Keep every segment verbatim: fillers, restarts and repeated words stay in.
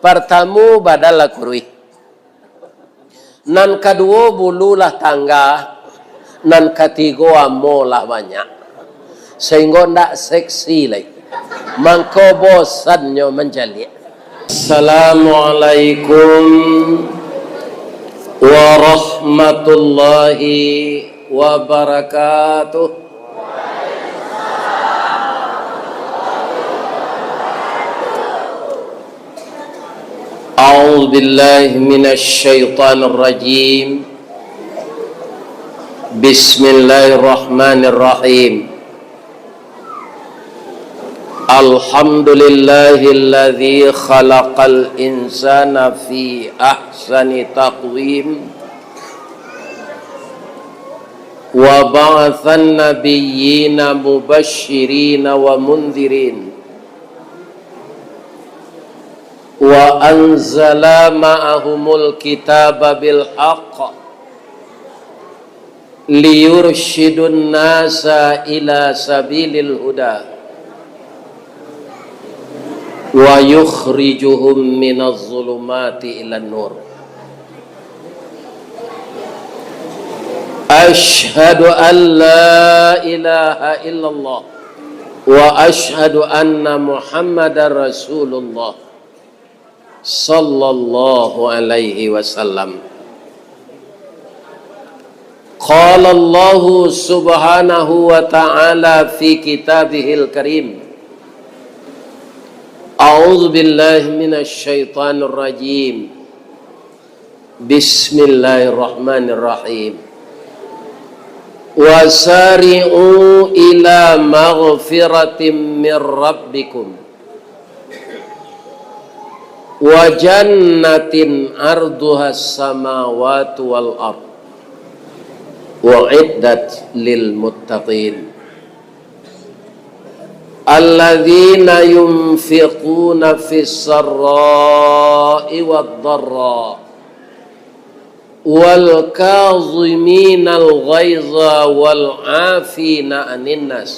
Partamo, badan lah kuruih. Nan kaduo, bulu lah tangga. Nan katigo, amo lah banyak. Sahinggo ndak seksi lai. Mangko bosannyo mancaliak. Assalamualaikum warahmatullahi wabarakatuh. أعوذ بالله من الشيطان الرجيم. بسم الله الرحمن الرحيم. الحمد لله الذي خلق الإنسان في أحسن تقويم، وبعث النبيين مبشرين ومنذرين، وأنزل معهم الكتاب بالحق ليرشد الناس إلى سبيل الهدى ويخرجهم من الظلمات إلى النور. أشهد أن لا إله إلا الله وأشهد أن محمدا رسول الله صلى الله عليه وسلم. قال الله سبحانه وتعالى في كتابه الكريم، أعوذ بالله من الشيطان الرجيم. بسم الله الرحمن الرحيم. وسارعوا إلى مغفرة من ربكم وجنة عرضها السماوات والأرض أعدت للمتقين الذين ينفقون في السراء والضراء والكاظمين الغيظ والعافين عن الناس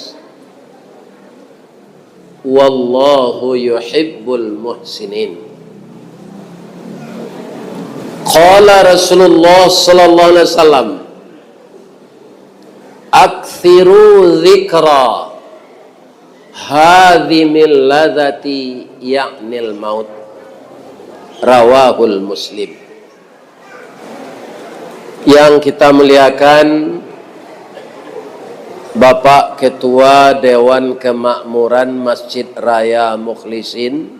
والله يحب المحسنين. قال رسول الله صلى الله عليه وسلم: أكثروا ذكر هاذم اللذة، يعني الموت. رواه مسلم. Yang kita muliakan, Bapak Ketua Dewan Kemakmuran Masjid Raya Mukhlisin,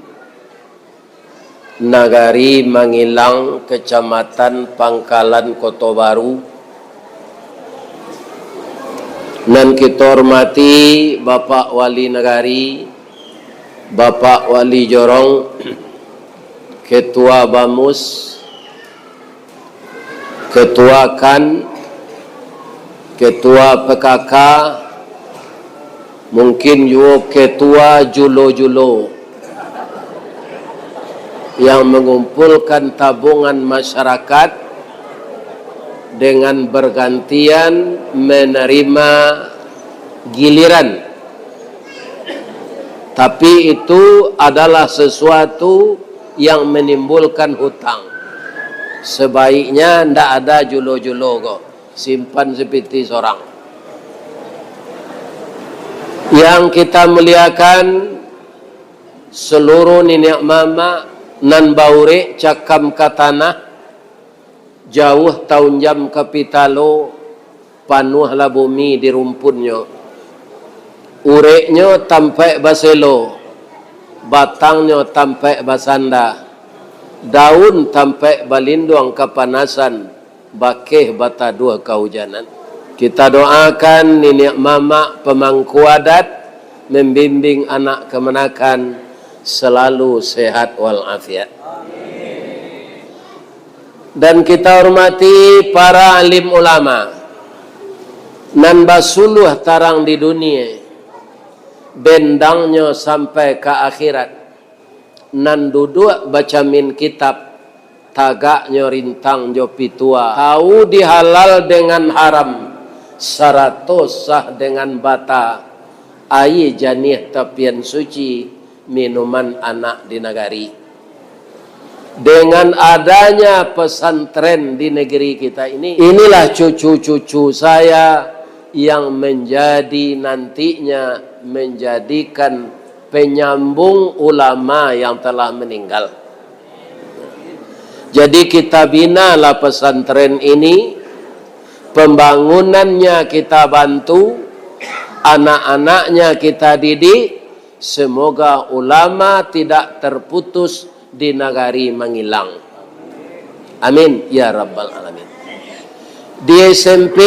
Nagari Mangilang, Kecamatan Pangkalan Koto Baru, nan kita hormati Bapak Wali Nagari, Bapak Wali Jorong, Ketua Bamus, Ketua KAN, Ketua PKK, mungkin juo ketua julo-julo yang mengumpulkan tabungan masyarakat dengan bergantian menerima giliran. Tapi itu adalah sesuatu yang menimbulkan hutang. Sebaiknya ndak ada julo-julo ko, simpan sapiti sorang. Yang kita muliakan, seluruh niniak mamak nan baurek cakam ka tanah, jauah taunjam ka pitalo, panuahlah bumi di rumpunnyo. Ureknyo tampaik baselo, batangnyo tampaik basanda, daun tampaik balinduang kapanasan, bakeh bataduah kaujanan. Kita doakan niniak mamak pamangku adat, membimbing anak kamanakan, selalu sehat walafiat. Dan kita hormati para alim ulama nan basuluah tarang di dunia, bendangnyo sampai ka akhirat, nan duduak bacamin kitab, tagaknyo rintang jo pitua, tau di halal dengan haram, sarato sah dengan bata, aia janiah tapian suci, minuman anak di nagari. Dengan adanya pesantren di negeri kita ini, inilah cucu-cucu saya yang menjadi, nantinya menjadikan penyambung ulama yang telah meninggal. Jadi, kita binalah pesantren ini, pembangunannya kita bantu, anak-anaknya kita didik, semoga ulama tidak terputus di nagari Mangilang. Amin, ya rabbal alamin. Di S M P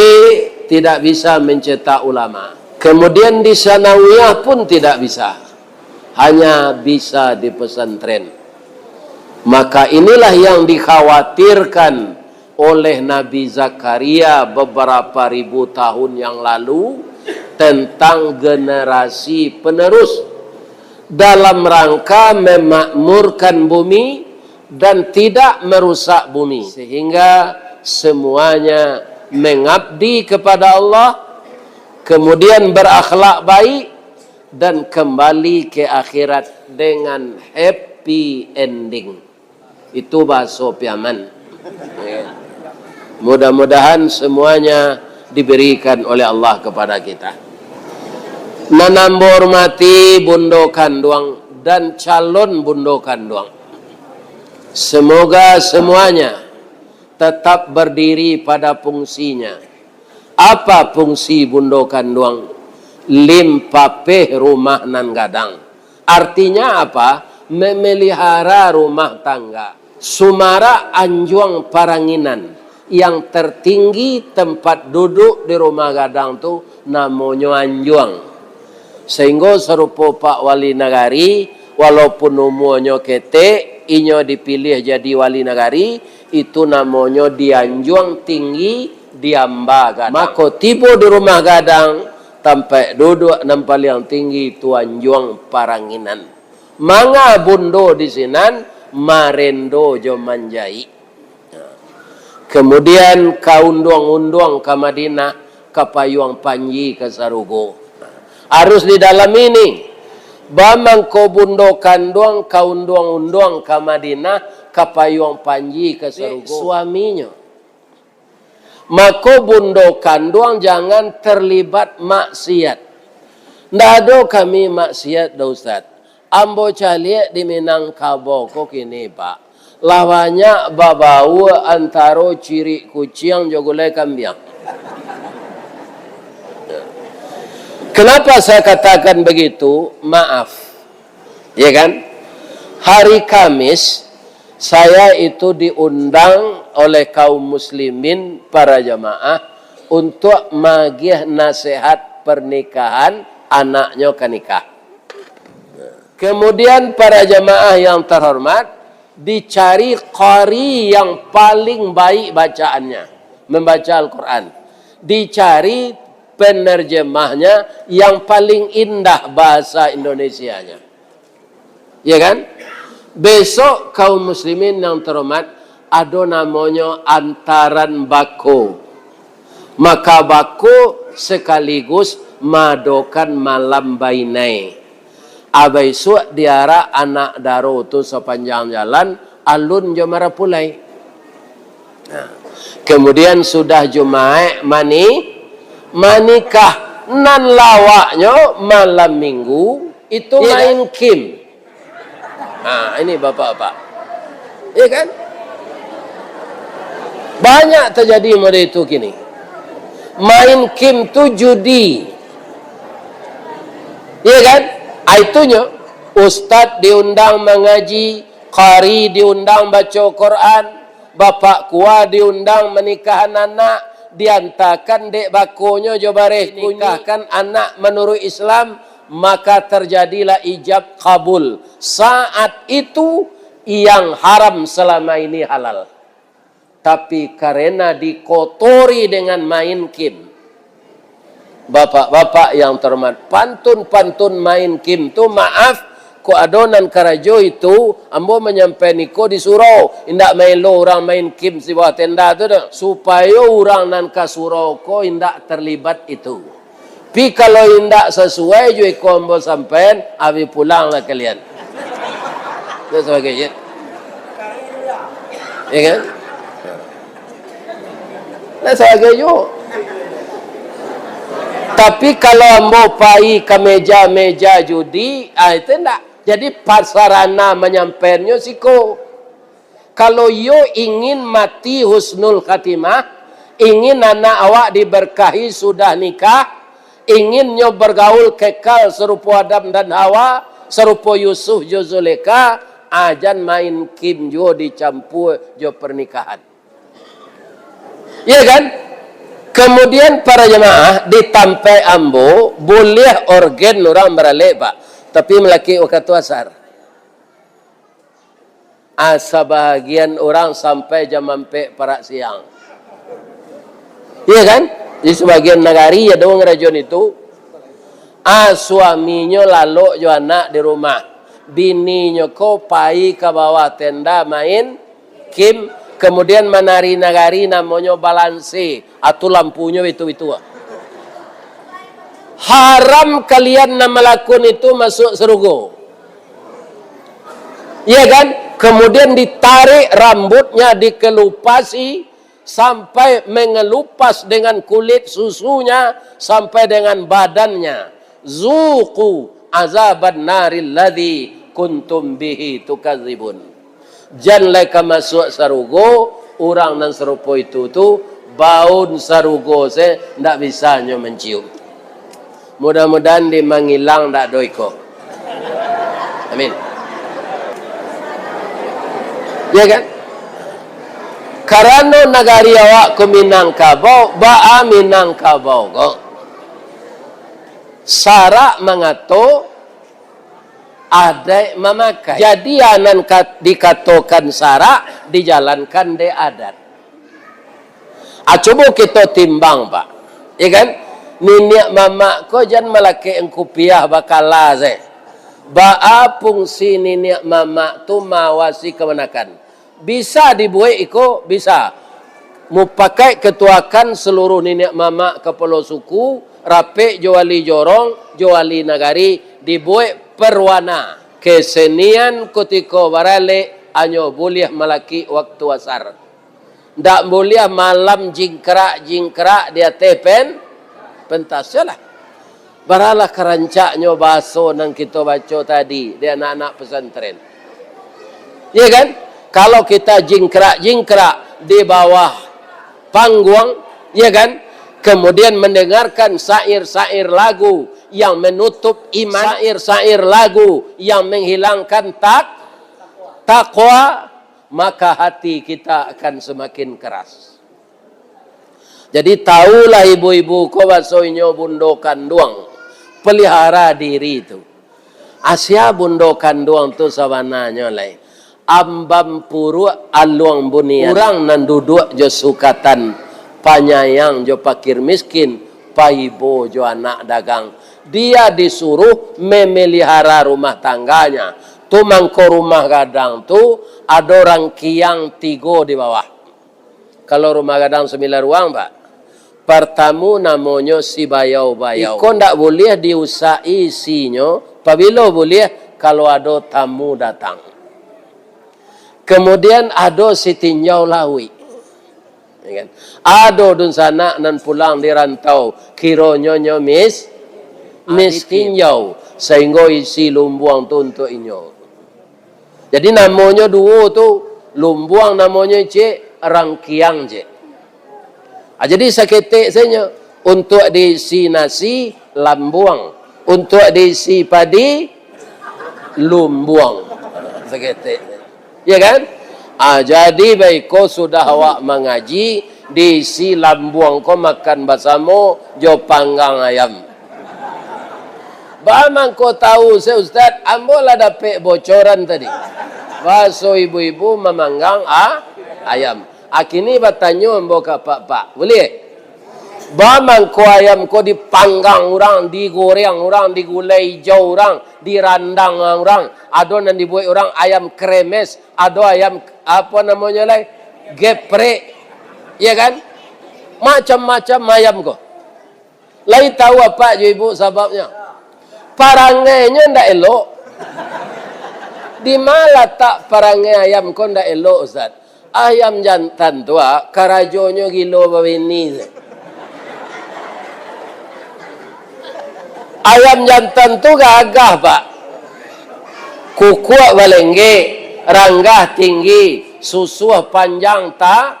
tidak bisa mencetak ulama. Kemudian di sanawiyah pun tidak bisa. Hanya bisa di pesantren. Maka inilah yang dikhawatirkan oleh Nabi Zakaria beberapa ribu tahun yang lalu tentang generasi penerus dalam rangka memakmurkan bumi dan tidak merusak bumi, sehingga semuanya mengabdi kepada Allah, kemudian berakhlak baik, dan kembali ke akhirat dengan happy ending. Itu bahaso Piaman. Ya. Mudah-mudahan semuanya diberikan oleh Allah kepada kita. Nan ambo hormati bundo kanduang dan calon bundo kanduang. Semoga semuanya tetap berdiri pada fungsinya. Apa fungsi bundo kanduang? Limpapeh rumah nan gadang. Artinya apa? Memelihara rumah tangga. Sumarak anjuang paranginan, yang tertinggi tempat duduk di rumah gadang tu namonyo anjuang. Sehingga sarupo Pak Wali Nagari, walaupun umuanyo ketek, inyo dipilih jadi wali nagari, itu namonyo dianjuang tinggi diamba gadang. Mako tibo di rumah gadang, tampek duduak nan paliang tinggi tu anjuang paranginan. Manga bundo di sinan, marendo jo manjaik. Kemudian ka unduang-unduang ka Madinah, ka payuang panji ka sarugo. Harus di dalam ini, bamangko bundo kanduang ka unduang-unduang ka Madinah, ka payuang panji ka sarugo. Suaminyo. Mako bundo kanduang jangan terlibat maksiat. Ndak ado kami maksiat doh, Ustaz. Ambo caliak di Minangkabau ko kini, Pak. Lah banyak babaua antaro cirik kuciang jo gulai kambiang. Kenapa saya katakan begitu? Maaf. Ya kan? Hari Kamis, saya itu diundang oleh kaum muslimin, para jamaah, untuk magiah nasihat pernikahan anaknyo ka nikah. Kemudian, para jamaah yang terhormat, dicari qari yang paling baik bacaannya, membaca Al-Quran. Dicari penerjemahnya yang paling indah bahasa Indonesianya. Ya kan? Besok, kaum muslimin yang terhormat, ado namonyo antaran bako. Maka bako sekaligus maadokan malam bainai. Abah isuak diarak anak daro tu sapanjang jalan, alun jo marapulai. Nah, kemudian sudah Jumaik mani-, manikah, nan lawaknyo malam Minggu itu. Iya, main kan? Kim. Nah, ini bapak-bapak. Iya kan? Banyak terjadi model itu kini. Main kim tu judi. Iya kan? Ah, itunyo, ustaz diundang mangaji, qari diundang baco Quran, bapak kua diundang manikahan anak, diantakan dek bakonyo jo bareh kunyi, nikahkan anak manuruik Islam, maka terjadilah ijab kabul. Saat itu yang haram selama ini halal. Tapi karena dikotori dengan main kim, bapak-bapak yang terhormat, pantun-pantun main kim tu, maaf, kok ado nan karajo itu, ambo manyampaian iko di surau, indak maelo urang main kim di bawah tenda tu doh, supayo urang nan ka surau ko indak terlibat itu. Pi kalau indak sasuai jo iko ambo sampaian, abih pulanglah kalian. Itu sabagai, ya. Ya kan? Nah, sabagai juo. Tapi kalau ambo pai ka meja-meja judi, ah, itu ndak. Jadi, pasarana manyampaiannyo siko. Kalau iyo ingin mati husnul khatimah, ingin anak awak diberkahi sudah nikah, ingin nyo bergaul kekal sarupo Adam dan Hawa, sarupo Yusuf jo Zulekha, ah, jan main kim juo dicampua jo pernikahan. Iya kan? Kemudian para jamaah, di tampek ambo, buliah orgen urang baralek, Pak. Tapi malakik wakatu asar. Ah, sabahagian urang sampai jam ampek parak siang. Iya kan? Di sabahagian nagari ado ngarajoan itu. Ah, suaminyo lalok jo anak di rumah. Bininyo ko pai ka bawah tenda main kim, kemudian manari nagari namonyo balanse. Atu lampunyo bitu-bitu. Haram kalian nan malakun itu masuak sarugo. Iya kan? Kemudian ditarik rambutnya, dikelupasi, sampai mengelupas dengan kulit susunya, sampai dengan badannya. Zuqu azaban naril ladzi kuntum bihi tukadzibun. Jan lai ka masuak sarugo, urang nan sarupo itu tu, baun sarugo se ndak bisa nyo mancium. Mudah-mudahan di mangilang ndak ado iko. Amin. Ya kan? Karano nagari awak ko Minangkabau, baa Minangkabau ko? Sarak mangato, adaik mamakai. Jadi, a nan ka-, dikatokan sarak, dijalankan dek adat. Ah, cubo kito timbang, Pak. Ya kan? Niniak mamak ko jan malakek kupiah bakala se. Baa fungsi niniak mamak tu maawasi kamanakan? Bisa dibuek iko, bisa. Mupakaik katuakan saluruh niniak mamak kapalo suku, rapek jo wali jorong, jo wali nagari, dibuek parwana. Kesenian kutiko baralek hanyo buliah malakik waktu asar. Ndak buliah malam jingkrak-jingkrak di ateh pen-, pentas, yolah. Baralah karancaknyo bahaso nan kito baco tadi di anak-anak pesantren. Ya kan? Kalau kita jingkrak-jingkrak di bawah pangguang, ya kan? Kemudian mendengarkan syair-syair lagu yang menutup iman, syair-syair lagu yang menghilangkan tak-, takwa, maka hati kita akan semakin keras. Jadi, tahulah ibu-ibu ko baso inyo bundo kanduang, pelihara diri tu. Asia bundo kanduang tu sabananyo lai? Ambam puruak aluang bunian. Urang nan duduak jo sukatan, panyayang jo pakir miskin, paibo jo anak dagang. Dia disuruh memelihara rumah tangganya. Tu mangko rumah gadang tu ado rangkiang tigo di bawah. Kalau rumah gadang sambilan ruang, Pak, partamu namonyo si bayau-bayau. Iko ndak buliah diusaki isinyo, pabilo buliah? Kalau ado tamu datang. Kemudian ado si tinjau lauik. Ya kan? Ado dunsanak nan pulang di rantau, kironyo nyo mis-, miskin jau, sahinggo isi lumbuang tu untuak inyo. Jadi, namonyo duo tu, lumbuang namonyo ciek, rangkiang ciek. Ah, jadi saketek sajo, untuak diisi nasi, lambuang, untuak diisi padi, lumbuang. Saketek. Ya kan? Ah, jadi baiko sudah awak mangaji, diisi lambuang ko makan basamo jo panggang ayam. Baa mangko tahu se, Ustaz? Ambo lah dapek bocoran tadi. Baso ibu-ibu mamanggang a-, ayam. Akini batanyo ambo ka apak-apak. Buliah? Baa mangko ayam ko dipanggang urang, digoreng urang, digulai ijau urang, dirandang urang. Ado nan dibuek urang ayam kremes, ado ayam, apo namonyo lai? Geprek. Ya kan? Macam-macam ayam ko. Lai tahu apak jo ibu sababnyo? Parangainyo ndak elok. Di ma latak parangai ayam ko ndak elok, Ustaz? Ayam jantan tu, ah, karajonyo gilo babini. Ayam jantan tu gagah, Pak. Kukuak balenggek, ranggah tinggi, susuah panjang ta-,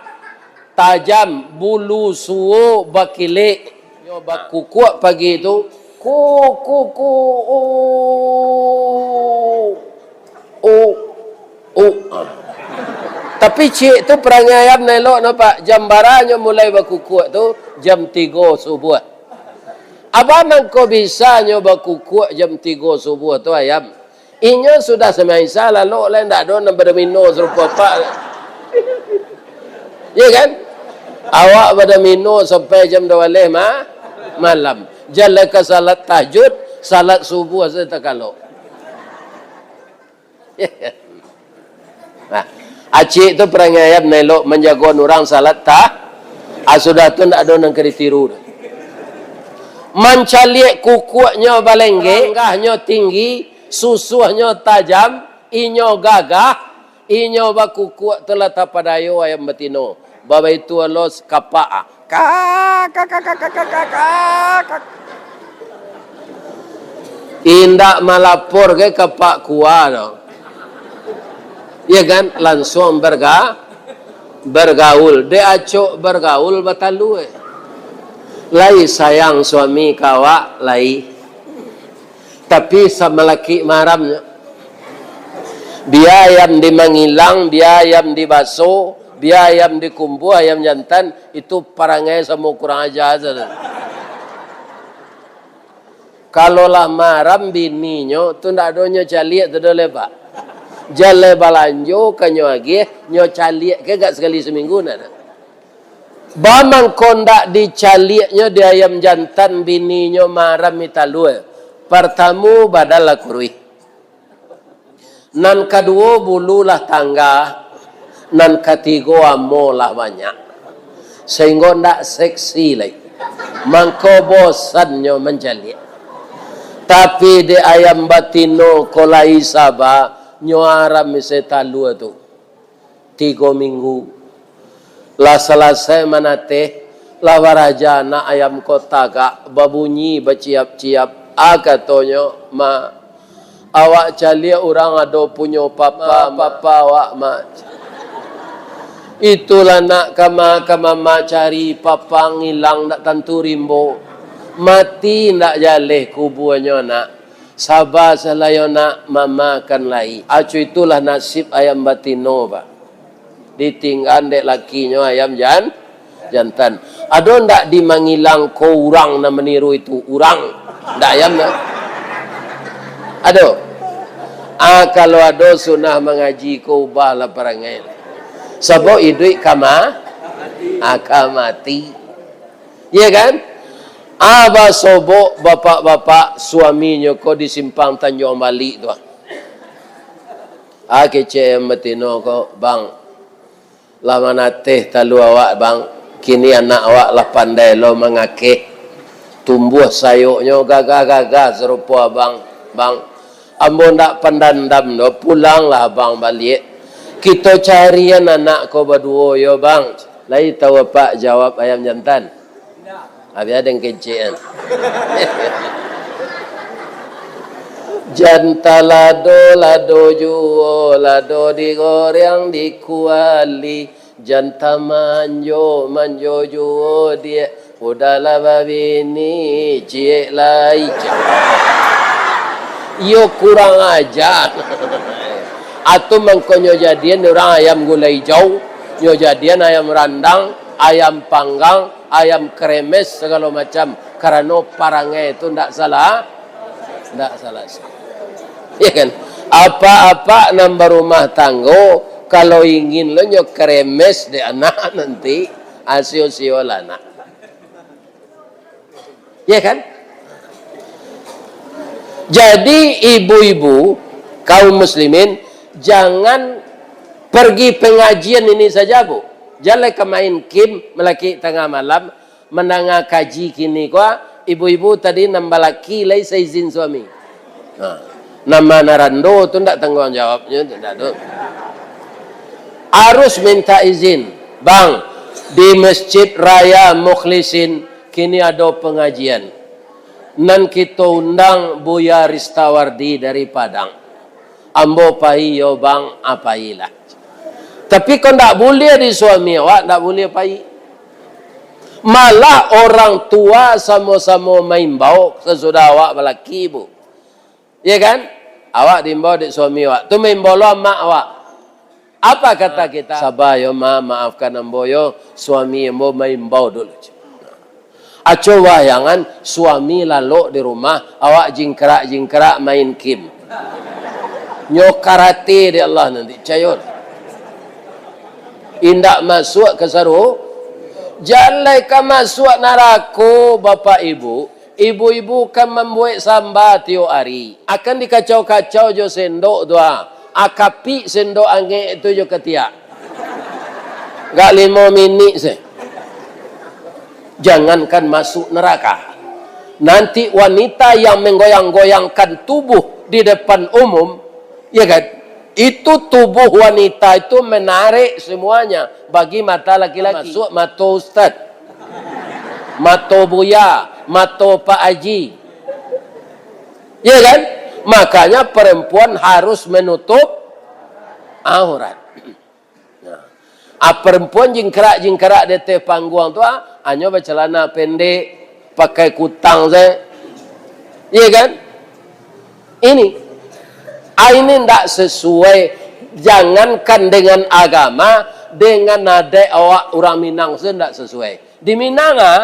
tajam, bulu suo bakilek. Nyo bakukuak pagi tu, ku, ku, ku, u, u, u. Tapi ciek tu parangai ayam nan elok no, Pak. Jam bara nyo mulai bakukuak tu? Jam tigo subuah. Apo mangko bisa nyo bakukuak jam tigo subuah tu ayam? Inyo sudah sumbayang Isya, lalok lai, ndak ado nan badomino sarupo apak. Ya kan? Awak badomino sampai jam dua baleh ma-, malam. Jan lai ka salat tahajud, salat subuah sajo takalok. Nah, acik tu parangai ayam nan elok, manjagoan urang salat ta-, ah, sudah tu ndak ado nan ka ditiru. Mancaliak kukuaknyo balenggek, ranggahnyo tinggi, susuahnyo tajam, inyo gagah, inyo bakukuak tu lah tapadayo ayam batino. Babaitu alos kapak, ah. Ka, ka, ka. Indak malapor ka kapak kua tu. Ya kan? Langsuang berga-, bergaul. Dek acok bergaul, batalua. Lai sayang suami ka awak, lai. Tapi samalakik maramnyo. Bia ayam di Mangilang, bia ayam di Baso, bia ayam di Kumbuah, ayam jantan, itu parangai samo kurang aja sajo. Kalau lah maram bininyo, tu ndak ado nyo caliak tu doh lai, Pak. Jan lai balanjo ka nyo agiah, nyo caliak ka gak sakali saminggu ndak ado. Ba mangko ndak dicaliaknyo di ayam jantan bininyo maram di talua? Partamo, badan lah kuruih. Nan kaduo, bulu lah tangga. Nan katigo, amo lah banyak. Sahinggo ndak seksi lai. Mangko bosannyo mancaliak. Tapi di ayam batino ko lai saba, nyo aram isi talua tu. Tigo minggu. Lah salasai manateh, lah baraja anak ayam ko tagak, babunyi baciap-ciap. Ah, katonyo, "Ma, awak caliak urang ado punyo papa, papa awak, Ma." Itulah nak ka ma, ka mama cari, papa ngilang ndak tantu rimbo. Mati ndak jaleh kubuanyo, Nak. Saba salah yo, Nak, mama kan lai. Aco, itulah nasib ayam batino, Pak. Ditinggaan dek lakinyo ayam jan-, jantan. Ado ndak di Mangilang ko urang nan maniru itu? Urang. Ndak ayam, nah. Ado. Ah, kalau ado sunnah mangaji ko, ubahlah parangai. Sabab iduik ka ma-, ah, ka mati. Iya kan? Ah, basobok bapak-bapak suaminyo ko di Simpang Tanjuang Balik tu, ah. Ah, kecek ayam batino ko, "Bang, lah manateh talua awak, Bang. Kini anak awak lah pandai lo mangakeh. Tumbuah sayoknyo gagah-gagah sarupo abang, Bang. Ambo ndak pandandam doh, pulanglah abang baliak. Kito carian anak ko baduo yo, Bang." Lai tahu apak jawab ayam jantan? Abih ado nan kecek an. Jan talado, lado juo, lado digoreang di kuali. Jan tamanjo, manjo juo, diak. Udahlah babini, ciek lai, ciek. Iyo kurang aja. Atu mangko nyo jadian urang ayam gulai ijau, nyo jadian ayam randang, ayam panggang, ayam kremes, sagalo macam, karano parangai tu ndak salah, ndak salah. Ya kan? Apak-apak nan barumah tanggo, kalau ingin lo nyo kremes dek anak nanti, asio-siolah nak. Ya kan? Jadi, ibu-ibu, kaum muslimin, jangan pergi pengajian ini saja, Bu. Jan lai ka main kim, malakik tangah malam, mandanga kaji kini ko, ibu-ibu tadi nan balaki lai saizin suami. Ha. Nama narando tu ndak tangguang jawabnyo tu, ndak tu. Harus minta izin. "Bang, di Masjid Raya Mukhlisin kini ado pangajian. Nan kito undang Buya Ristawardi dari Padang. Ambo pai yo, Bang?" "Ah, pailah." Tapi kok ndak buliah di suami awak, ndak buliah pai. Malah orang tua samo-samo maimbau sasudah awak balaki, Bu. Ya kan? Awak diimbau dek suami awak. Tu maimbau lo amak awak. Apa kata kita? "Saba yo, Ma, maafkan ambo yo, suami ambo maimbau dulu." Aco bayangan, suami lalok di rumah, awak jingkrak-jingkrak main game. Nyo karate dek Allah nanti, cayon. Indak masuak ka saru-, jan lai ka masuak narako, Bapak Ibu. Ibu-ibu kan mambuek samba tiok ari. Akan dikacau-kacau jo sendok tu, ah. Akapik sendok angek tu jo katiak. Gak limo minik se. Jangankan masuk neraka. Nanti wanita yang menggoyang-goyangkan tubuh di depan umum, ya kan? Itu tubuh wanita itu menarik semuanya bagi mata laki-laki. Masuk mato ustaz, mato buya, mato Pak Haji. Ya kan? Makanya perempuan harus menutup aurat. Nah. Ah, perempuan jingkrak-jingkrak di ateh pangguang tu, ah, hanyo bacelana pendek, pakai kutang saja. Iya kan? Ini. Ah, ini ndak sesuai. Jangankan dengan agama, dengan adat awak urang Minang saja ndak sesuai. Di Minang, ah,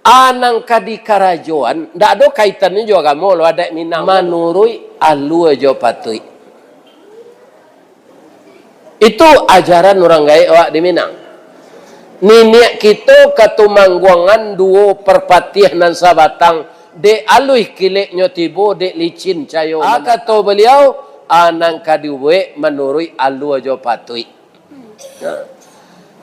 Ah, nan ka dikarajoan, ndak ado kaitannyo jo agamo lo, adaik Minang. Manuruik alua jo patuik. Itu ajaran urang gaek awak di Minang. Niniak kito katumangguangan duo parpatiah nan sabatang, dek aluih kileknyo tibo, dek licin cayo. Ah, kato baliau, ah, nan ka dibuek manuruik alua jo patuik. Nah,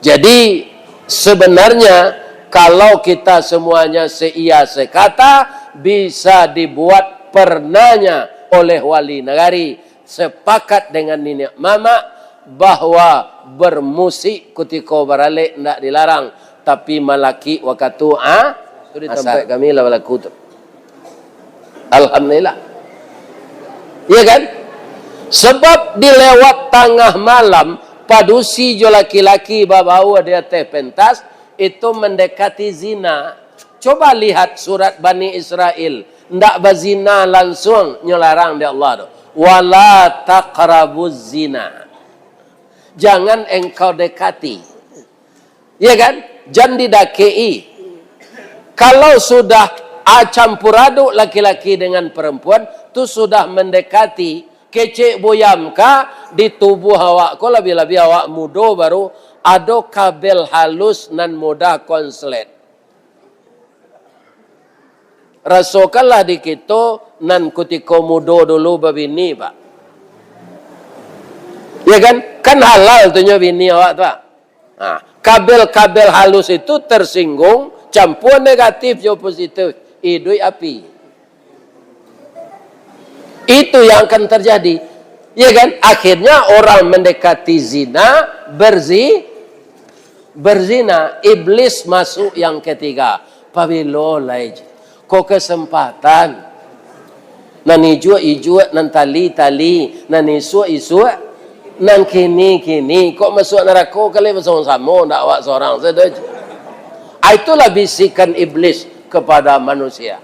jadi, sebenarnya, kalau kita semuanya seiya sekata, bisa dibuat pernanya oleh wali nagari, sepakat dengan niniak mamak, bahwa bermusik kutiko baralek ndak dilarang, tapi malakik wakatu, ah, tu di tampek kami lah balaku tu. Alhamdulillah. Iya kan? Sebab di lewat tangah malam, padusi jo laki-laki babaua di ateh pentas, itu mendekati zina. Coba lihat surat Bani Israel, ndak bazina langsung, nyo larang dek Allah tu. "Wala taqrabuz zina." Jangan engkau dekati. Ya kan? Jan didakek-i. Kalau sudah, ah, campur aduk laki-laki dengan perempuan, tu sudah mendekati, kecek buyam ka di tubuh awak ko, labiah-labiah awak mudo baru, ado kabel halus nan mudah konslet. Rasokanlah di kito nan kutiko mudo dulu babini, Pak. Ya kan? Kan halal tu nyo bini awak tu, Pak. Nah, kabel-kabel halus itu tersinggung, campur negatif jo positif, iduik api. Itu yang akan terjadi. Ya kan? Akhirnya orang mendekati zina, berzi-, berzina, iblis masuk yang ketiga. Pabilo lai ko kesempatan? Nan ijuak-ijuak, nan tali-tali, nan isuak-isuak, nan kini-kini, kok masuak narako kali basamo-samo, ndak awak sorang sajo. Ah, itulah bisikan iblis kepada manusia.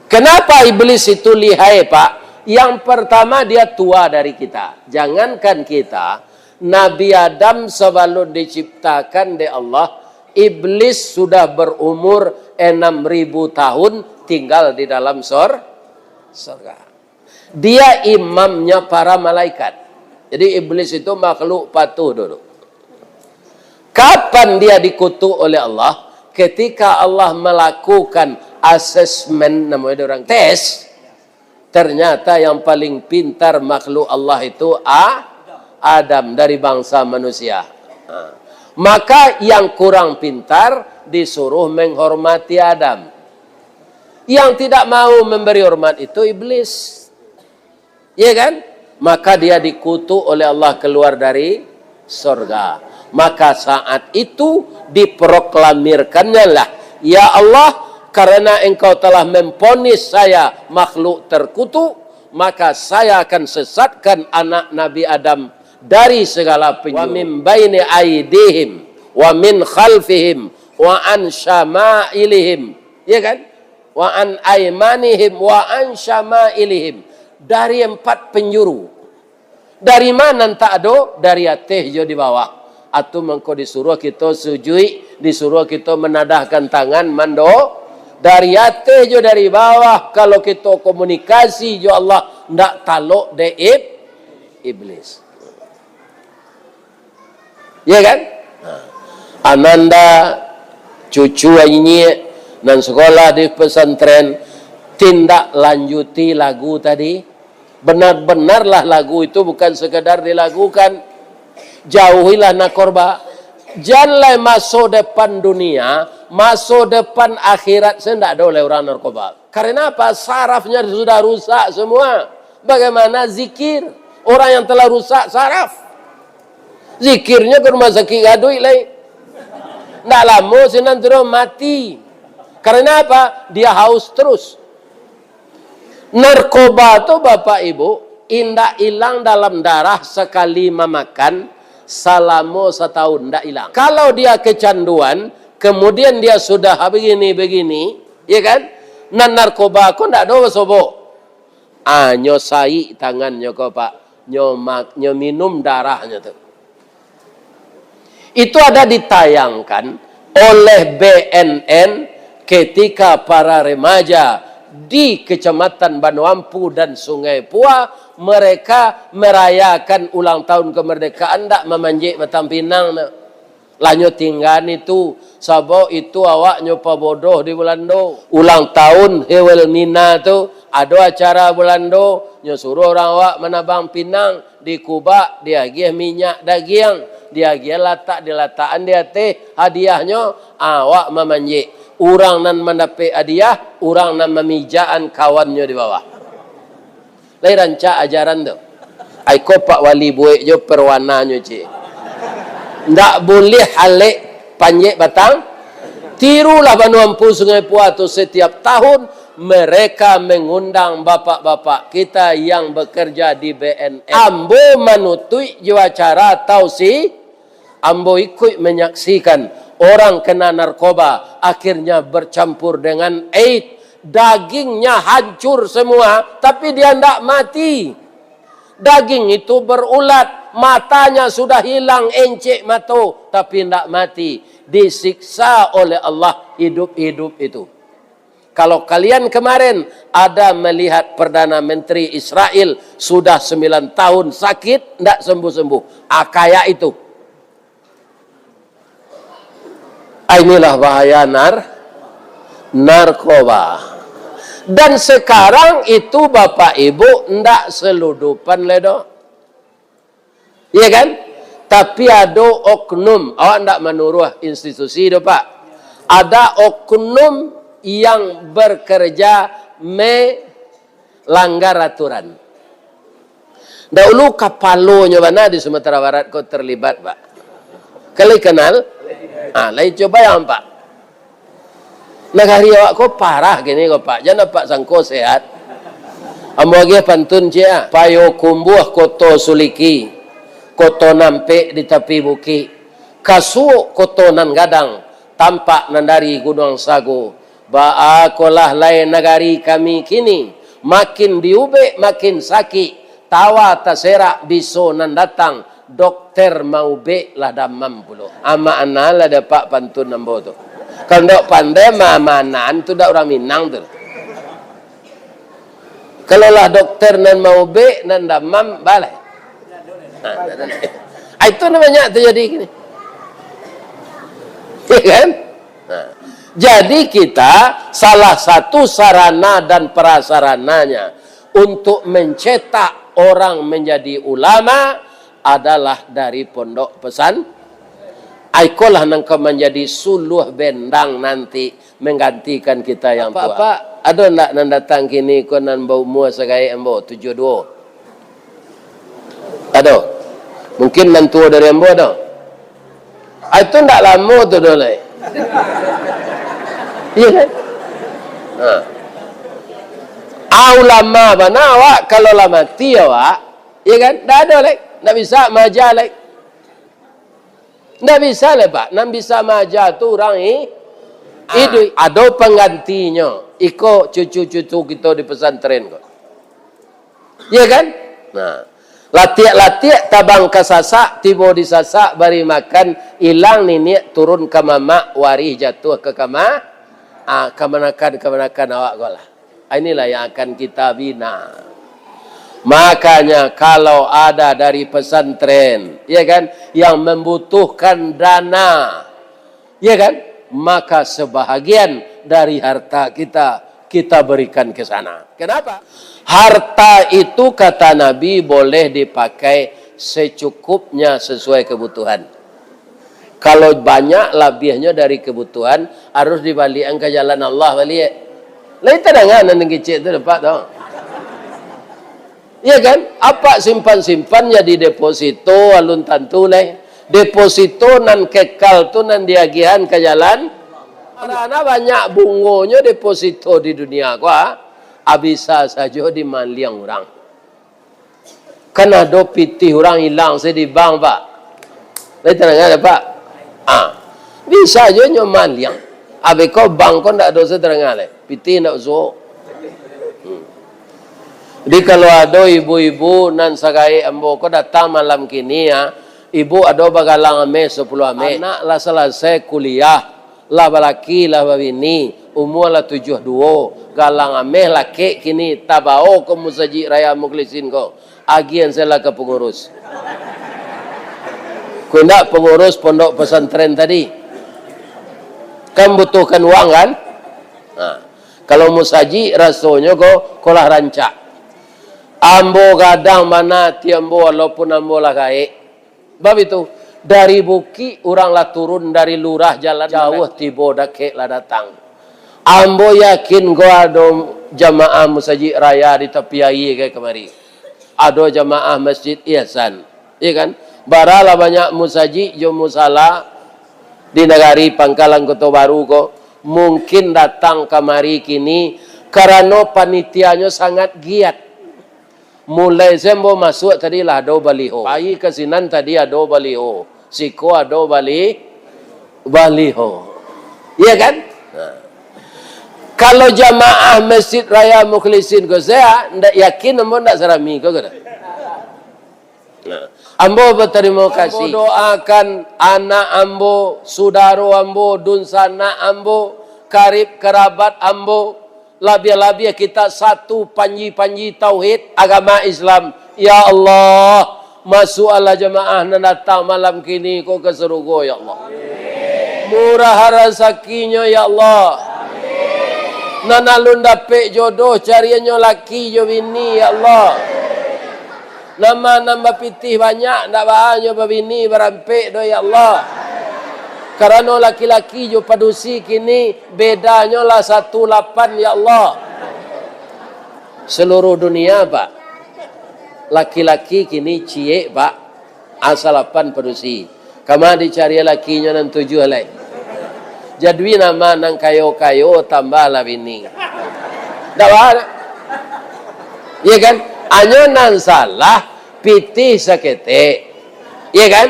Kenapa iblis itu lihai, Pak? Yang pertama, dia tua dari kita. Jangankan kita, Nabi Adam sabalun diciptakan dek Allah, iblis sudah berumur enam ribu tahun tinggal di dalam sor-, sorga. Dia imamnya para malaikat. Jadi, iblis itu makhluk patuh dulu. Kapan dia dikutuk oleh Allah? Ketika Allah melakukan asesmen, namanya orang tes, ternyata yang paling pintar makhluk Allah itu A-, Adam dari bangsa manusia. Ha. Maka yang kurang pintar disuruh menghormati Adam. Yang tidak mau memberi hormat itu iblis. Iya kan? Maka dia dikutuk oleh Allah keluar dari sorga. Maka saat itu diproklamirkannyalah, "Ya Allah, karena Engkau telah memvonis saya makhluk terkutuk, maka saya akan sesatkan anak Nabi Adam dari segala penjuru. Wa min baini aidihim, wa min khalfihim, wa an syama'ilihim." Iya kan? "Wa an aimanihim, wa an syama'ilihim." Dari empat penjuru. Dari ma nan tak ado? Dari ateh jo di bawah. Atu mangko disuruah kito sujuik, disuruah kito manadahkan tangan mando. Dari ateh jo dari bawah, kalau kito komunikasi jo Allah, ndak talok dek ib-, iblis. Ya kan? Nah, ananda, cucu inyiak, nan sekolah di pesantren, tindak lanjuti lagu tadi. Benar-benarlah lagu itu bukan sekadar dilagukan. Jauhilah narkoba. Jan lai maso depan dunia, maso depan akhirat se ndak ado lai urang narkoba. Karena apa? Sarafnya sudah rusak semua. Bagaimana zikir? Orang yang telah rusak saraf. Zikirnya ke rumah sakit gaduik lai. Ndak lamo sinan tu doh mati. Karena apa? Dia haus terus. Narkoba tu, Bapak Ibu, indak ilang dalam darah sakali mamakan salamo satahun, ndak ilang. Kalau dia kecanduan, kemudian dia sudah begini-begini, ya kan? Nan narkoba ko ndak ado basobok. Ah, nyo saik tangannyo ko, Pak. Nyo mak-, nyo minum darahnyo tu. Itu ada ditayangkan oleh B N N ketika para remaja di Kecamatan Banuampu dan Sungai Pua, mereka merayakan ulang tahun kemerdekaan ndak mamanjek batang pinang tu. Lah nyo tinggaan itu, sabab itu awak nyo pabodoh di Bulando. Ulang tahun Wilhelmina tu, ado acara Bulando, nyo suruah urang awak manabang pinang, dikubak, diagiah minyak dagiang, diagiah latak, dilatakan di ateh hadiahnyo, awak mamanjek. Urang nan mandapek hadiah, urang nan mamijakan kawannyo di bawah. Lai rancak ajaran tu. Ai ko Pak Wali buek jo perwananyo, cik. Ndak buliah alek panjek batang. Tirulah Banuampu Sungai Pua tu setiap tahun mereka mengundang bapak-bapak kita yang bekerja di B N N. Ambo manutuik jo acara tausi Ambo ikuik manyaksikan orang kena narkoba, akhirnya bercampur dengan AIDS. Dagingnya hancur semua, tapi dia ndak mati. Daging itu berulat, matanya sudah hilang, encek mato, tapi ndak mati. Disiksa oleh Allah hidup-hidup itu. Kalau kalian kemarin ada melihat Perdana Menteri Israel sudah sembilan tahun sakit, ndak sembuh-sembuh. Ah, kayak itu. Ah, inilah bahaya nar-, narkoba. Dan sekarang itu, Bapak Ibu, ndak seludupan lai doh. Iya kan? Tapi ado oknum, awak ndak manuruah institusi doh, Pak. Ada oknum yang bekerja melanggar aturan. Dahulu kapalonyo bana di Sumatera Barat ko terlibat, Pak. Kalian kenal? Ah, lain coba yang, Pak. Nagari awak ko parah kini ko, Pak. Jan Apak sangko sehat. Ambo agiah pantun, ciek, ah. Payokumbuah Koto Suliki, koto nampek di tapi bukik. Kasuok koto nan gadang, tampak nan dari Gunuang Sago. Baa kolah lai nagari kami kini, makin diubek makin sakik, tawa taserak biso nan datang, dokter maubek lah damam pulo. Amak anal lah dapat pantun ambo tu. Kalau ndak pandai ma-, manan tu dak urang Minang tu. Kalau lah dokter nan maubek, nan damam, balai. Nah, nah, nah. Ah, itu namanya terjadi gini. Ya kan? Nah. Jadi kita salah satu sarana dan prasarananya untuk mencetak orang menjadi ulama adalah dari pondok pesan. Aikolah nangka menjadi suluh bendang nanti menggantikan kita yang tua. Pak, ado ndak nan datang kini ko nan baumua sagaek ambo, tujuah duo? Ado. Mungkin nan tuo dari ambo ado. Ah, itu ndak lamo tu doh lai. Iya kan? Nah. Ah, ulama bana awak, kalau lah mati awak, iya kan? Ndak ado lai. Ndak bisa maaja lai. Ndak bisa lai, Pak. Nan bisa maaja tu urang i-, iduik. Ado panggantinyo. Iko cucu-cucu kito di pesantren ko. Iya kan? Nah, latiak-latiak tabang ka Sasak, tibo di Sasak, bari makan, ilang niniak, turun ka mamak, warih jatuah ka kama-, ah, kamanakan-kamanakan awak ko lah. Ah, inilah yang akan kita bina. Makanya, kalau ada dari pesantren, ya kan, yang membutuhkan dana, ya kan? Maka sebahagian dari harta kita, kita berikan ke sana. Kenapa? Harta itu, kata Nabi, boleh dipakai secukupnya sesuai kebutuhan. Kalau banyak labiahnyo dari kebutuhan, harus dibaliakan ke jalan Allah baliak. Lai tadanga nan kecek tu dapat tu. Iya kan? Apak simpan-simpan jadi deposito, alun tantu lai. Deposito nan kekal tu nan diagiahan ka jalan. Karano banyak bungonyo deposito di dunia ko, ah. Ah, bisa sajo dimaliang urang. Kan ado pitih urang ilang se di bank, Pak. Lai tadanga, Pak? Ah. Bisa jo nyo maliang. Abih ko bank ko ndak ado se tadanga lai. Pitih ndak usuo. Hmm. Jadi, kalau ado ibu-ibu nan sagaek ambo ko datang malam kini, ya, ibu ado bagalang ameh sapuluah ameh. Anak lah salasai kuliah, lah balaki, lah babini, umua lah tujuah duo, galang ameh lakek kini, tabao ka Musajik Raya Mukhlisin ko, agiahan se lah ka pangurus. Ko indak pangurus pondok pesantren tadi? Kan butuhkan uang, kan? Nah. Kalau musajik, rasonyo ko, ko lah rancak. Ambo gadang bana ati ambo, walaupun ambo lah gaek. Bab itu, dari bukik urang lah turun, dari lurah jalan jauah tibo, dakek lah datang. Ambo yakin ko ado jamaah musajik raya di tapi aia ka kamari. Ado jamaah Masjid Ihsan, iya kan? Bara lah banyak musajik jo musala di nagari Pangkalan Koto Baru ko, mungkin datang kamari kini karano panitianyo sangat giat. Mulai se ambo masuak tadi lah ado baliho. Pai ka sinan tadi ado baliho. Siko ado bali-, baliho. Iya kan? Nah. Kalau jamaah Masjid Raya Mukhlisin ko, saya ndak yakin ambo ndak sarami ko, ko dah. Nah, ambo batarimo kasih. Ambo doakan anak ambo, sudaro ambo, dunsanak ambo, karib karabat ambo, labiah-labiah kita satu panji-panji tauhid agama Islam. Ya Allah, masuaklah jamaah nan datang malam kini ko ka sarugo, ya Allah. Murah rasakinyo, ya Allah. Nan alun dapek jodoh, cariannyo laki jo bini, ya Allah. Nan ma-, nan bapitih banyak, ndak baa nyo babini barampek doh, ya Allah. Karano laki-laki jo padusi kini bedanyo lah satu lapan, ya Allah. Seluruh dunia, Pak. Laki-laki kini ciek, Pak. Asa lapan padusi. Kama dicari lakinyo nan tujuah lai. Jadi nama nan kayo-kayo tambahlah bini. Ndak baa. Iya kan? Hanyo nan salah pitih saketek. Iya kan?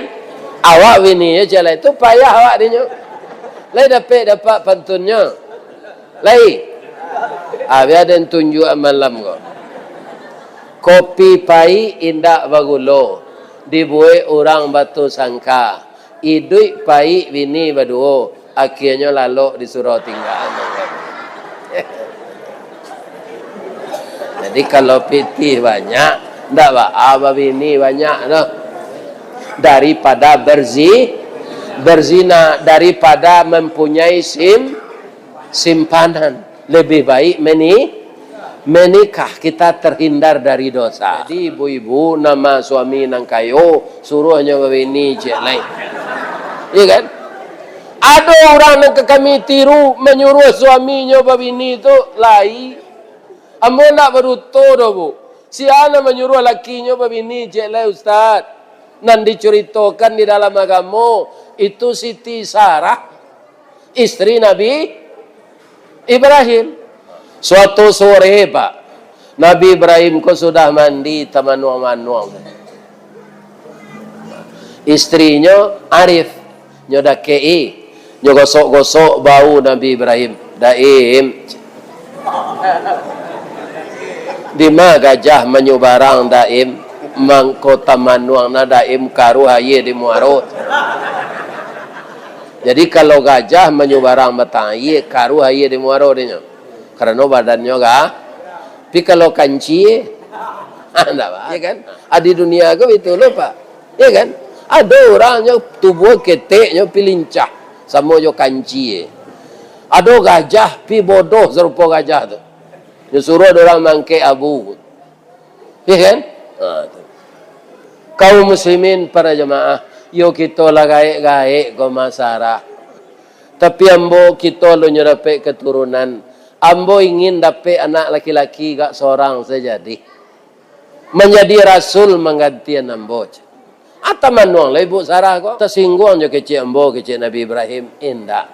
Awak bini je lai tu payah awak dinyo. Lai dapek dapat pantunnyo. Lai. Ah, bia den tunjuak malam ko. Kopi paik indak bagulo, dibuek urang batusangka. Iduik paik bini baduo, akienyo lalok disuruah tingga. Jadi, kalau pitih banyak, ndak baa babini banyak doh. Daripada berzi-, berzina, daripada mempunyai sim-, simpanan. Lebih baik meni-, menikah, kita terhindar dari dosa. Jadi, ibu-ibu, nama suami nan kayo, suruahnyo babini ciek lai. Iya kan? Ado urang nan ka kami tiru, manyuruah suaminyo babini tu, lai. Ambo ndak baduto doh, Bu. Sia nan manyuruah lakinyo babini, cek lai Ustaz? Nan dicaritokan di dalam agamo, itu Siti Sarah, istri Nabi Ibrahim. Suatu sore, Pak, Nabi Ibrahim ko sudah mandi tamanuang-manuang. Istrinyo arif, nyo dakek-i, nyo gosok-gosok bahu Nabi Ibrahim. "Daim, dima gajah manyubarang, Daim? Mangko tamanuang na, Daim, karuah aia di muaro." Jadi, kalau gajah manyubarang batang aia, karuah aia di muaro dinyo. Karano badannyo ga-, tapi kalau kanci, ndak ba-, ya kan? Ah, di dunia ko itu lo, Pak. Ya kan? Ado urang nyo tubuah keteknyo pi lincah, samo jo kanci. Ado gajah pi bodoh sarupo gajah tu. Nyo suruah ado urang mangkek abu. Ya kan? Ha, tu. Kaum muslimin, para jamaah, yo kito lah gaek-gaek ko masalah. Tapi ambo, kito lo nyo dapek keturunan. Ambo ingin dapek anak laki-laki gak sorang sajo, manjadi rasul manggantian ambo. Atau manuang lah ibu Sarah ko. Tasingguang jo kecek ambo, kecek Nabi Ibrahim. Indak.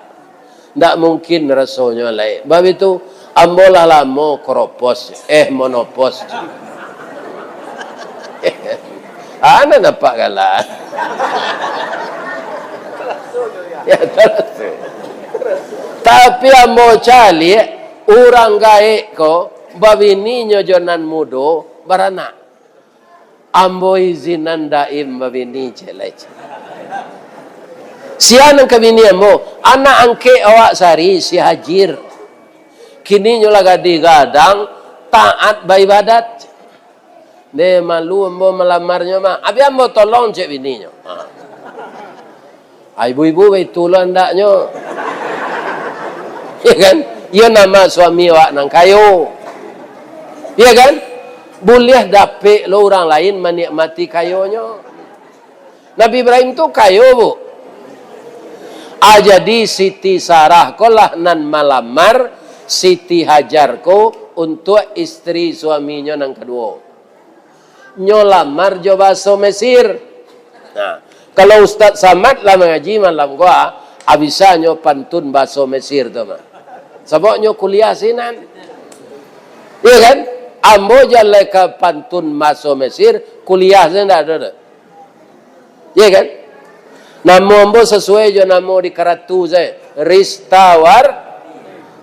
Ndak mungkin rasonyo lai. Bab itu, ambo lah lamo koropos, eh, monopos. Ana nampak galak. Ya, terus. Tapi ambo caliak, urang gaek ko, babininyo jo nan mudo, baranak. Ambo izinan Daim babini, cek lai, cek. Sia nan ka bini ambo, anak angkek awak sari, si Hajir. Kini nyo lah gadih gadang, taat baibadat. Deh, malu ambo malamarnyo mah. Abih ambo tolong, cek bininyo. Ha. Ah, ibu-ibu baitu lo andaknyo. Ya kan? Iyo nama suami awak nan kayo. Ya kan? Buliah dapek lo urang lain manikmati kayonyo. Nabi Ibrahim tu kayo, Bu. Ah, jadi Siti Sarah ko lah nan malamar Siti Hajar ko untuak istri suaminyo nan kaduo. Nyo lamar jo bahaso Mesir. Nah, kalau Ustaz Samad lah mangaji malam ko, ah, bisa nyo pantun bahaso Mesir tu mah. Sabab nyo kuliah sinan. Iya kan? Ambo jan lai ka pantun bahaso Mesir, kuliah sinan ndak ado doh. Iya kan? Namo ambo sasuai jo namo di karatu sajo. Ristawar-,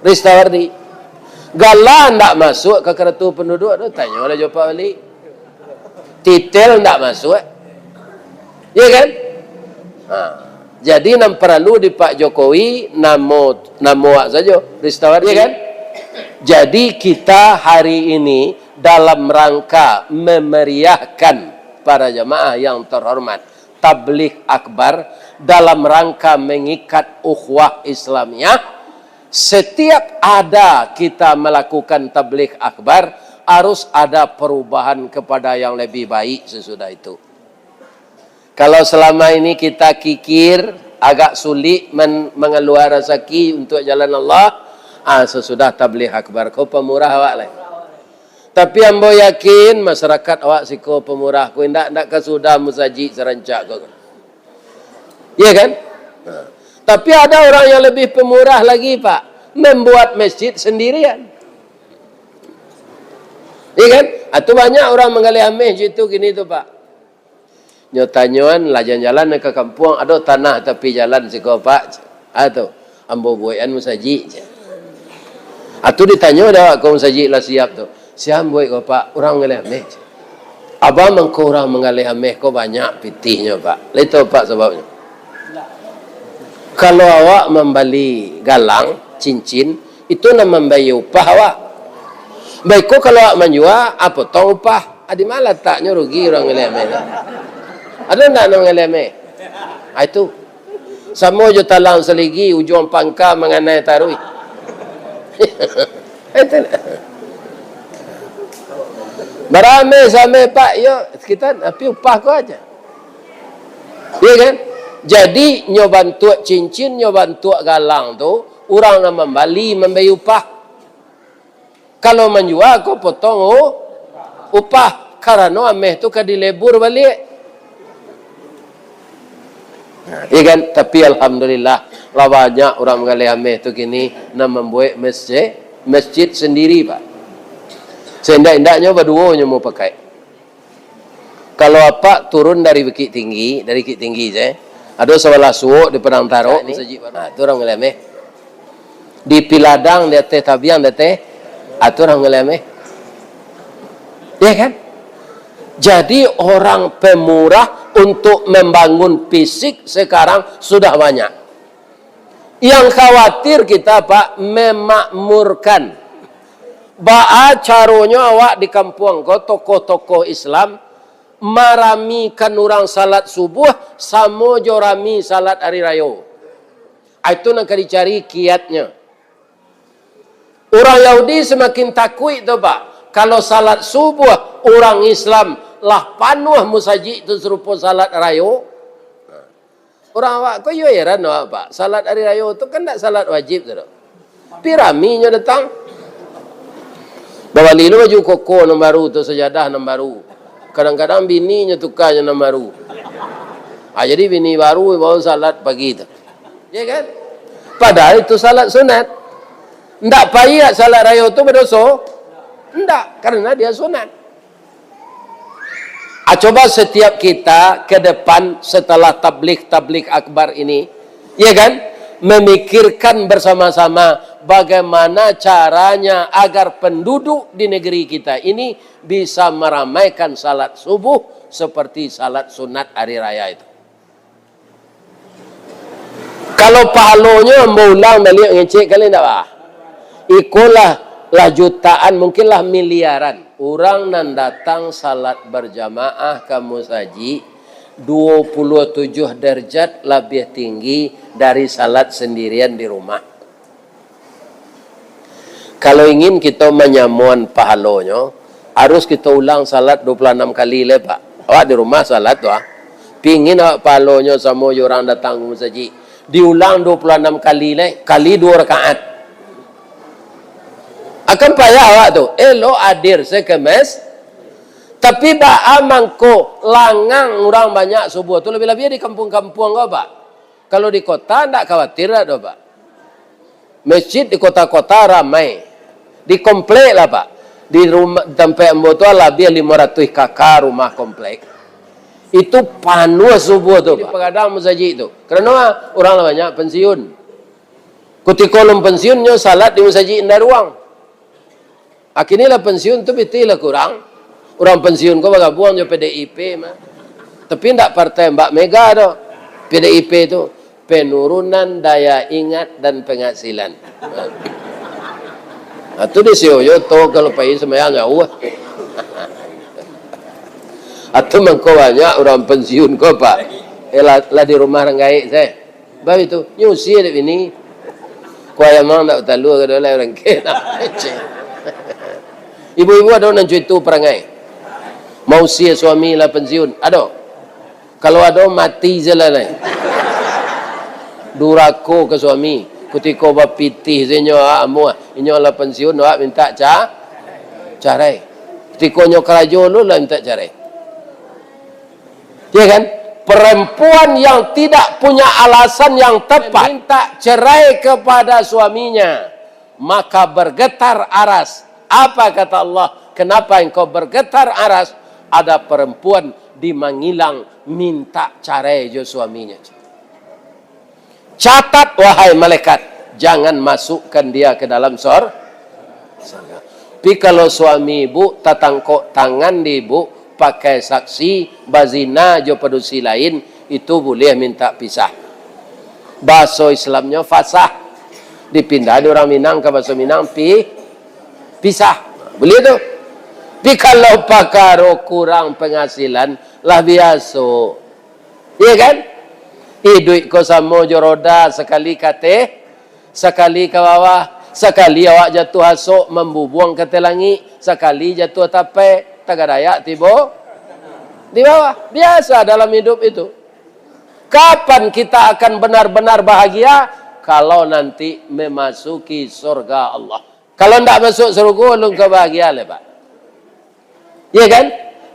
Ristawardi. Gala ndak masuak ka karatu panduduak tu, tanyolah jo Pak Wali. Titel ndak masuak. Iya kan? Ha. Jadi, nan paralu di Pak Jokowi, namo, namo awak sajo, Ristawardi. Iya kan? Jadi, kita hari ini dalam rangka memeriahkan para jamaah yang terhormat, tabligh akbar, dalam rangka mengikat ukhuwah Islamiyah, setiap ada kita melakukan tabligh akbar, harus ada perubahan kepada yang lebih baik sesudah itu. Kalau selama ini kita kikir, agak sulit men-, mengeluar rezeki untuk jalan Allah, ah, sesudah tabligh akbar ko pamurah awak lai. Tapi ambo yakin, masyarakat awak siko pamurah ko, indak, indak ka sudah musajik sarancak ko. Iya kan? Nah. Tapi ada orang yang lebih pemurah lagi, Pak. Membuat masjid sendirian. Iya kan? Atau banyak orang manggaleh ameh jo itu kini tu, Pak. Nyo tanyoan, lah jalan-jalan ka kampuang, ado tanah tapi jalan siko, Pak. Ah, tu, ambo buekan musajik, cek. Ah, tu ditanyo dek awak ko musajik lah siap tu. Sia buek ko, Pak? Urang manggaleh ameh, cek. Abah mangko urang manggaleh ameh ko banyak pitihnyo, Pak. Lai tau, Pak, sababnyo? Kalau awak mambali galang, cincin, itu nan mambayia upah awak. Baiko kalau awak manjua, ah, potong upah. Ah, di ma lataknyo rugi urang manggaleh ameh tu? Ado ndak nan manggaleh ameh? Ah, itu. Samo jo talang saligi, ujuang pangka manganai taruih. Itu. Barameh-sameh, Pak, yo, sekitar, tapi upah ko aja. Iya kan? Jadi, nyo bantuak cincin, nyo bantuak galang tu, urang nan mambali, mambayia upah. Kalau manjua ko potong, oh. Upah, karano ameh tu ka dilebur baliak. Nah, iya kan? Tapi alhamdulillah, lah banyak urang manggaleh ameh tu kini, nan mambuek masjid, masjid sandiri, Pak. Saindak-indaknyo baduo nyo mau pakai. Kalau apak turun dari Bukittinggi, dari Bukittinggi se, ado sabalah suok di Padang Tarok, masajik baru. Nah, tu urang manggaleh ameh. Di Piladang, di ateh tabiang, di ateh, ah, tu urang manggaleh ameh. Ya kan? Jadi orang pemurah untuk membangun fisik sekarang sudah banyak. Yang khawatir kita, Pak, memakmurkan. Baa caronyo awak di kampuang ko, tokoh-tokoh Islam, maramikan urang salat subuh samo jo rami salat ari rayo? Ah, itu nan ka dicari kiatnyo. Urang Yahudi samakin takuik tu, Pak. Kalau salat subuh urang Islam lah panuah musajik tu sarupo salat rayo, urang awak ko iyo heran awak, Pak. Salat ari rayo tu kan ndak salat wajib tu doh. Tapi rami nyo datang. Babali lo baju koko nan baru tu, sajadah nan baru. Kadang-kadang bini nyo tuka nyo nan baru. Ah, jadi bini baru baru salat pagi tu. Ya kan? Padahal itu salat sunat. Ndak payah salat rayo tu badoso? Ndak, karena dia sunat. Ah, coba setiap kita ke depan setelah tabligh-tabligh akbar ini, ya kan, memikirkan bersama-sama bagaimana caranya agar penduduk di negeri kita ini bisa meramaikan salat subuh seperti salat sunat hari raya itu. Kalau pahalonyo ambo ulang baliak ngecek kali ndak, bah? Iko lah, lah jutaan, mungkin lah miliaran. Urang nan datang salat berjamaah ka musajik, dua puluh tujuh derajat labiah tinggi dari salat sendirian di rumah. Kalau ingin kito manyamoan pahalonyo, harus kito ulang salat dua puluh anam kali lai, Pak. Awak di rumah salat tu, ah. Pingin awak pahalonyo samo jo urang datang ka musajik, diulang dua puluh anam kali lai, kali duo rakaat. Akan payah awak tu, elok hadir se ka mes-, tapi baa mangko langang urang banyak subuh tu, labiah-labiah di kampuang-kampuang ko, Pak. Kalau di kota, ndak khawatir dak doh, Pak. Masjid di kota-kota ramai. Di komplek lah, Pak. Di rumah, tampek ambo tu labiah limo ratuih K K rumah komplek. Itu panuah subuh tu, Pak. Dipagadang musajik tu. Karano, ah, urang lah banyak pensiun. Kutiko alun pensiun, nyo salat di musajik indak ruang. Akini lah pensiun tu pitih lah kurang. Urang pensiun ko bagabuang jo P D I P mah. Tapi ndak partai Mbak Mega doh. P D I P tu penurunan daya ingat dan penghasilan. Nah, tu di Sioyo to kalau pai sumbayang jauah. Atau mangko banyak urang pensiun ko, Pak. Eh, lah, lah di rumah rang gaek se. Baitu, nyo usie dek bini. Kuah ayam ang ndak batalua ka doh lai urang kecek. Ibu-ibu ado nan cuitu parangai. Mausie suami lah pensiun. Ado? Kalau ado, mati se lah lai. Durako ka suami. Kutiko bapitih se nyo, ah, amuah. Inyo lah pensiun, awak minta ca-, carai. Kutiko nyo karajo lu lah minta carai. Ya kan? Perempuan yang tidak punya alasan yang tepat minta cerai kepada suaminya, maka bergetar aras. Apa kata Allah? Kenapa engkau bergetar aras? Ada perempuan di Mangilang minta carai jo suaminya. Catat, wahai malaikat, jangan masukkan dia ke dalam sor-, sorga. Tapi kalau suami ibu tatangkok tangan di ibu, pakai saksi, bazina jo padusi lain, itu buliah minta pisah. Bahaso Islamnyo fasah. Dipindah di urang Minang ka bahaso Minang, pi-, pisah. Buliah tu. Tapi kalau pakaro kurang penghasilan, lah biaso. Iya kan? Iduik ko samo jo roda, sakali ka ateh, sakali ka bawah, sakali awak jatuah asok, mambubuang ka ateh langik, sakali jatuah tapai, tagadayak tibo di bawah. Biasa dalam hidup itu. Kapan kita akan benar-benar bahagia? Kalau nanti memasuki surga Allah. Kalau ndak masuk surga, alun ka bahagia lai, Pak. Iya kan?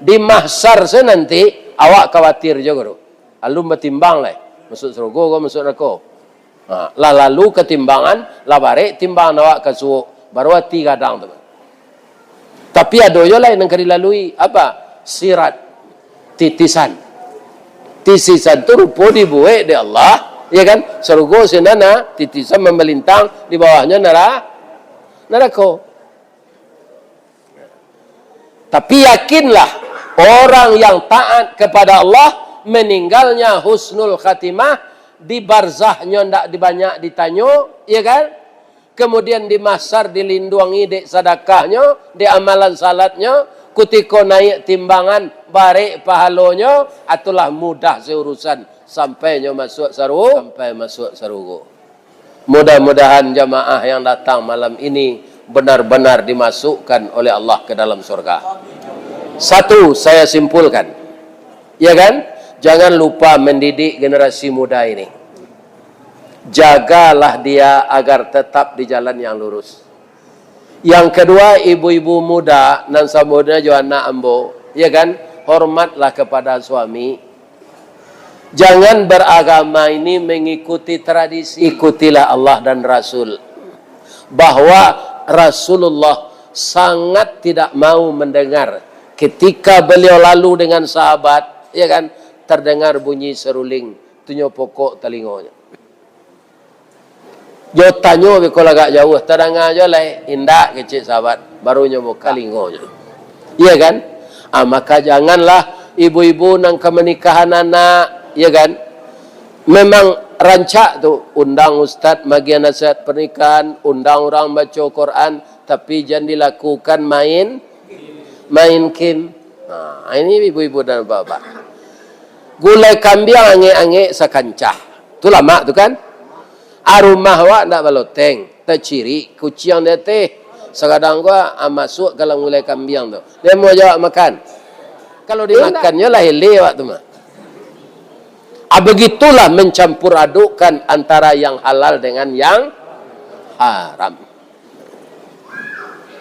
Di mahsyar se nanti, awak khawatir jo, Guru. Alun batimbang lai. Masuk sarugo ko, masuk narako. Ha, lah lalu ka timbangan, lah barek timbangan awak ka suok. Baru ati gadang tu. Tapi ado jo lai nan ka dilalui. Apa? Sirat. Titisan. Titisan tu rupo dibuek dek Allah. Iya kan? Sarugo sinan, nah, titisan mamalintang, di bawahnyo nara-, narako. Tapi yakinlah, orang yang taat kepada Allah, meninggalnya husnul khatimah, di barzahnyo ndak dibanyak ditanyo, ya kan? Kemudian di mahsyar dilindungi dek sadakahnyo, dek amalan salatnyo, kutiko naik timbangan, barek pahalonyo, atulah mudah seurusan, sampai nyo masuk saru-, sampai masuk sarugo. Mudah-mudahan jamaah yang datang malam ini benar-benar dimasukkan oleh Allah ke dalam surga. Satu, saya simpulkan, ya kan? Jangan lupa mendidik generasi muda ini. Jagalah dia agar tetap di jalan yang lurus. Yang kedua, ibu-ibu muda nan samudra jo anak ambo, ya kan? Hormatlah kepada suami. Jangan beragama ini mengikuti tradisi. Ikutilah Allah dan Rasul. Bahwa Rasulullah sangat tidak mau mendengar ketika beliau lalu dengan sahabat, ya kan, terdengar bunyi seruling, tu nyo pokok talingonyo. Jo tanyo beko lagak jauah, tadanga jo lai, indak kecek sahabat, baru nyo buka talingonyo. Iya kan? Ah, maka janganlah ibu-ibu nan ka manikahan anak, iya kan? Memang rancak tu, undang ustaz magiah nasihat pernikahan, undang urang baco Quran, tapi jan dilakukan main, main game. Nah, ini ibu-ibu dan bapak-bapak. Gulai kambiang angek-angek sakancah. Tu lamak tu kan? Arumah awak ndak baloteng, tacirik kuciang di ateh. Sakadang ko, ah, masuak ka dalam gulai kambiang tu. Dia mau jo awak makan. Kalau dimakannyo lah ele awak tu mah. Ah, begitulah mencampur adukkan antara yang halal dengan yang haram.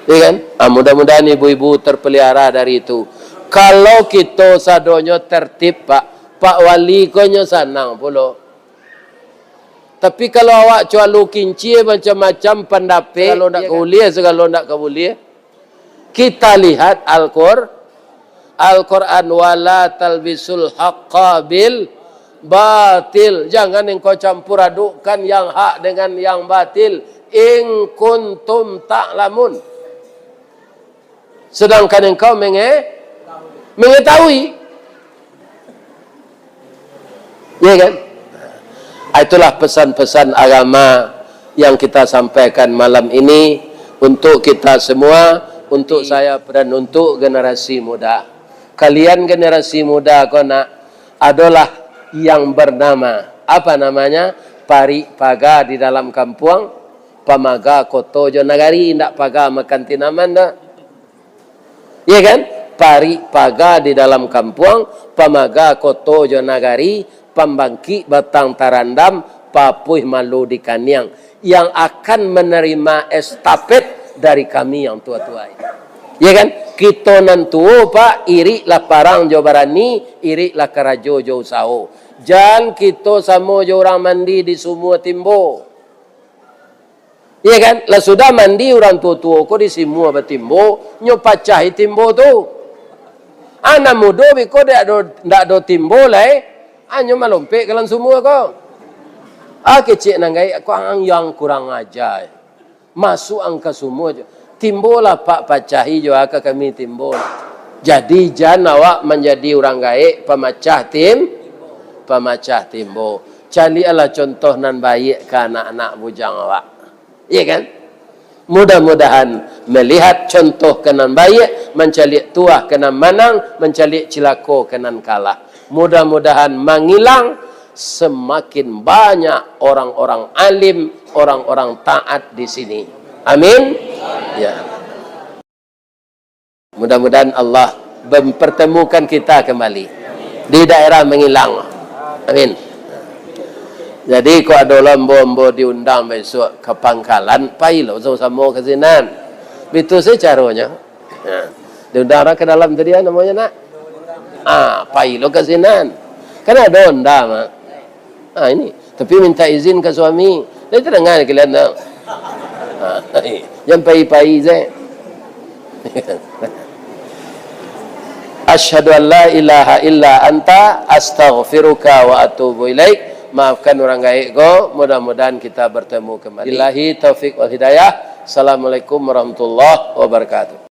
Ya kan? Ah, mudah-mudahan ibu-ibu terpelihara dari itu. Kalau kito sadonyo tertib, Pak, Pak Wali ko nyo sanang pulo. Tapi kalau awak cualu kincia macam-macam pandapek, segalo ndak ka buliah, segalo ndak ka buliah. Kita lihat Al-Qur-, Al-Quran, "Wala talbisul haqqa bil batil." Jangan engkau campur adukkan yang hak dengan yang batil. "In kuntum ta'lamun." Sedangkan engkau menge-, mengetahui. Ya kan? Ah, itulah pesan-pesan agama yang kita sampaikan malam ini untuk kita semua, untuk saya dan untuk generasi muda. Kalian generasi muda ko nak, adolah yang bernama, apa namanya? Parik paga di dalam kampuang, pamaga koto jo nagari, indak paga makan tinaman doh. Iya kan? Parik paga di dalam kampuang, pamaga koto jo nagari, pambangkik batang tarandam, papuih malu di kaniang, yang akan menerima estafet dari kami yang tua-tua ini. Iya kan? Kito nan tuo, Pak, iriklah parang jo barani, iriklah karajo jo usaho. Jan kito samo jo urang mandi di sumua timbo. Iya kan? Lah sudah mandi urang tuo-tuo ko di sumua batimbo, nyo pacahi timbo tu. Anak mudo biko dak ado, dak ado timbo lai, anyo malompek ka dalam sumua ko. Ah, kecek nan gaek ko, ang yang kurang aja. Masuk ang ka sumua jo. Timbo lah, Pak, pacahi jo aka kami timbo. Jadi, jan awak manjadi urang gaek, pamacah tim-, pamacah timbo. Caliaklah contoh nan baiak ka anak-anak bujang awak. Iya kan? Mudah-mudahan melihat contoh ka nan baiak, mancaliak tuah ka nan manang, mancaliak cilako ka nan kalah. Mudah-mudahan mangilang semakin banyak orang-orang alim, orang-orang taat di sini. Amin. Ya. Mudah-mudahan Allah mempertemukan kita kembali di daerah Mangilang. Amin. Jadi, kok ado lo ambo-ambo diundang besok ka Pangkalan, pai lo samo-samo ka sinan. Bitu se caronyo. Ya. Diundang urang ka dalam tadi, ah, namonyo nak? Ah, pai lo ka sinan. Kan ado onda, Mak. Ah, ini. Tapi minta izin ka suami. Jadi tadanga kalian tu. Ah, jan pai-pai se. Asyhadu an la ilaha illa anta, astaghfiruka wa atubu ilaik. Maafkan urang gaek ko, mudah-mudahan kita bertemu kembali. Billahi taufik wal hidayah. Assalamualaikum warahmatullahi wabarakatuh.